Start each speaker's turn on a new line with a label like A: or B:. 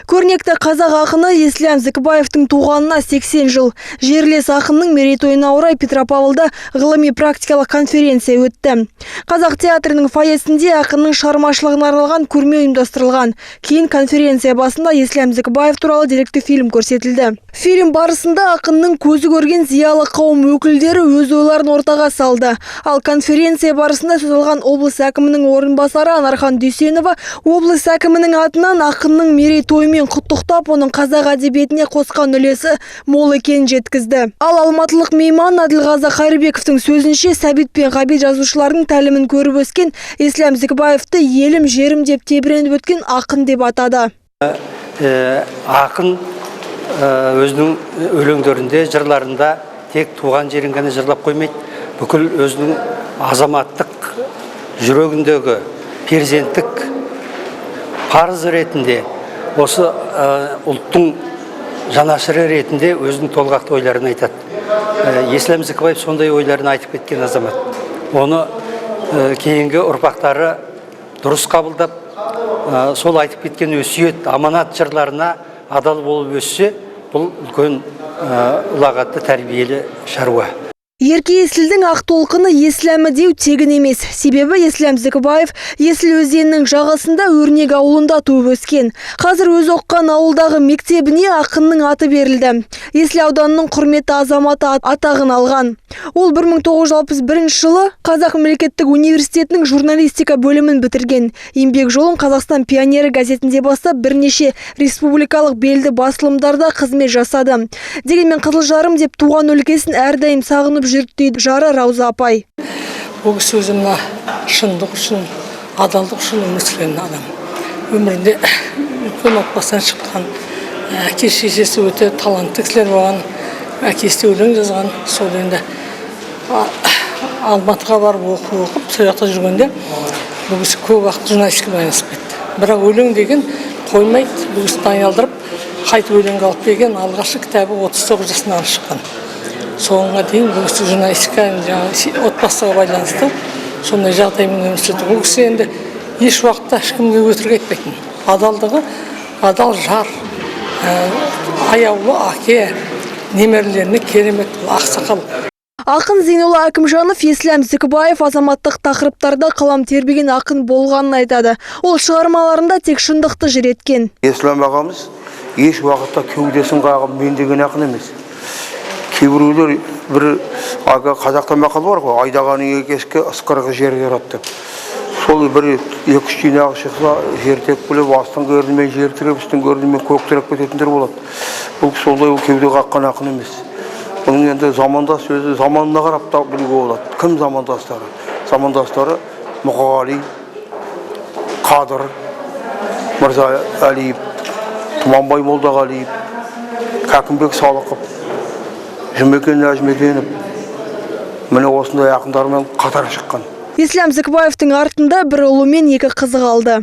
A: Көрнекті қазақ ақыны Еслям Зікібаевтың туғанына 80 жыл. Жерлес ақынның мерейтойына орай Петропавлда ғылыми практикалық конференция өтті. Қазақ театрының фойесінде ақынның шығармашылығына арналған көрме ұйымдастырылған. Кейін конференция басында Еслям Зікібаев туралы деректі фильм көрсетілді. Фильм барысында ақынның көзі көрген зиялы қауым өкілдері өз ойларын ортаға салды. Ал конференция барысында сөз алған облыс әкімінің орынбасары Анархан Дүйсенова облыс әкімінің атынан ақынның мерейтойымен құттықтап, оның қазақ әдебиетіне қосқан үлесі мол екенін жеткізді. Ал алматылық мейман Әділғазы Қайырбековтің сөзінше, Сәбит пен Ғабит жазушылардың тәлімін көріп өскен Еслям Зікібаевты елім, жерім деп тебіреніп өткен ақын деп атады.
B: Ақын өзінің өлеңдерінде, жырларында тек туған жерін ғана жырлап қоймайды, бүкіл өзінің азаматтық жүрегіндегі перзенттік парыз ретінде, осы ұлттың жанашыры ретінде өзінің толғақты ойларын айтады. Еслям Зікібаев сондай ойларын айтып кеткен азамат. Оны кейінгі ұрпақтары дұрыс қабылдап, сол айтып кеткен өсиет, аманат жырларына адал болып өссе, бұл үлкен ұлағатты тәрбиелі шаруа.
A: Ерке Есілдің ақ толқыны Еслямы деу тегін емес. Себебі Еслям Зікібаев Есіл өзенінің жағасында, Өрнек ауылында туып өскен. Қазір өзі оқыған ауылдағы мектебіне ақынның аты берілді. Есіл ауданының құрметті азаматы атағын алған. Ол 1961 жылы Қазақ мемлекеттік университетінің журналистика бөлімін бітірген. Еңбек жолын «Қазақстан пионері» газетінде бастап, бірнеше республикалық белді басылымдарда қызмет жасады. Дегенмен Қызылжарым деп туған өлкесін әрдайым сағынып жүрді, дейді жары Рауза апай.
C: Ол кісі өзі мына шындық үшін, адалдық үшін өмір сүрген адам. Өмірінде үлкен отбасынан шыққан, әке шешесі өте талантты кісілер болған, әкесі де өлең жазған. Сол енді Алматыға барып оқу оқып, сол жақта жүргенде бұл кісі көп уақыт журналистикамен айналысып кетті, бірақ өлең деген қоймайды. Бұл кісіні айналдырып, қайтып өлеңге алып келген. Алғашқы кітабы 39 жасында шыққан. Соңға дейін бұл кісі журналистика, жаңағы отбасыға байланысты сондай жағдаймен өмір сүрді. Бұл кісі енді еш уақытта ешкімге өтірік айтпайтын, адалдығы, адал жар, аяулы әке, немерелеріне керемет ақсақал.
A: Ақын Зейнолла Әкімжанов Еслям Зікібаев азаматтық тақырыптарда қалам тербеген ақын болғанын айтады. Ол шығармаларында тек шындықты жыр еткен.
D: Еслям ағамыз еш уақытта кеудесін қағып, мен деген ақын емес. Кейбіреулер бір әлгі қазақта мақал бар ғой, айдағаны екі ескі, ысқырығы жерге ұрады деп. Сол бір екі үш жинағы шықса, жер тепкілеп, астыңғы ернімен жер тіреп, үстіңгі ернімен көк тіреп кететіндер болады. Бұл кісі олай, ол кеуде қаққан ақын емес. Бұның енді замандас өзі заманына қарап та білуге болады. Кім замандастары? Замандастары Мұқағали, Қадыр Мырза Әлиев, Тұманбай Молдағалиев, Кәкімбек Салықов, Жұмекен Нәжімеденов, міне, осындай ақындармен қатар шыққан.
A: Еслям Зікібаевтың артында бір ұлы мен екі қызы қалды.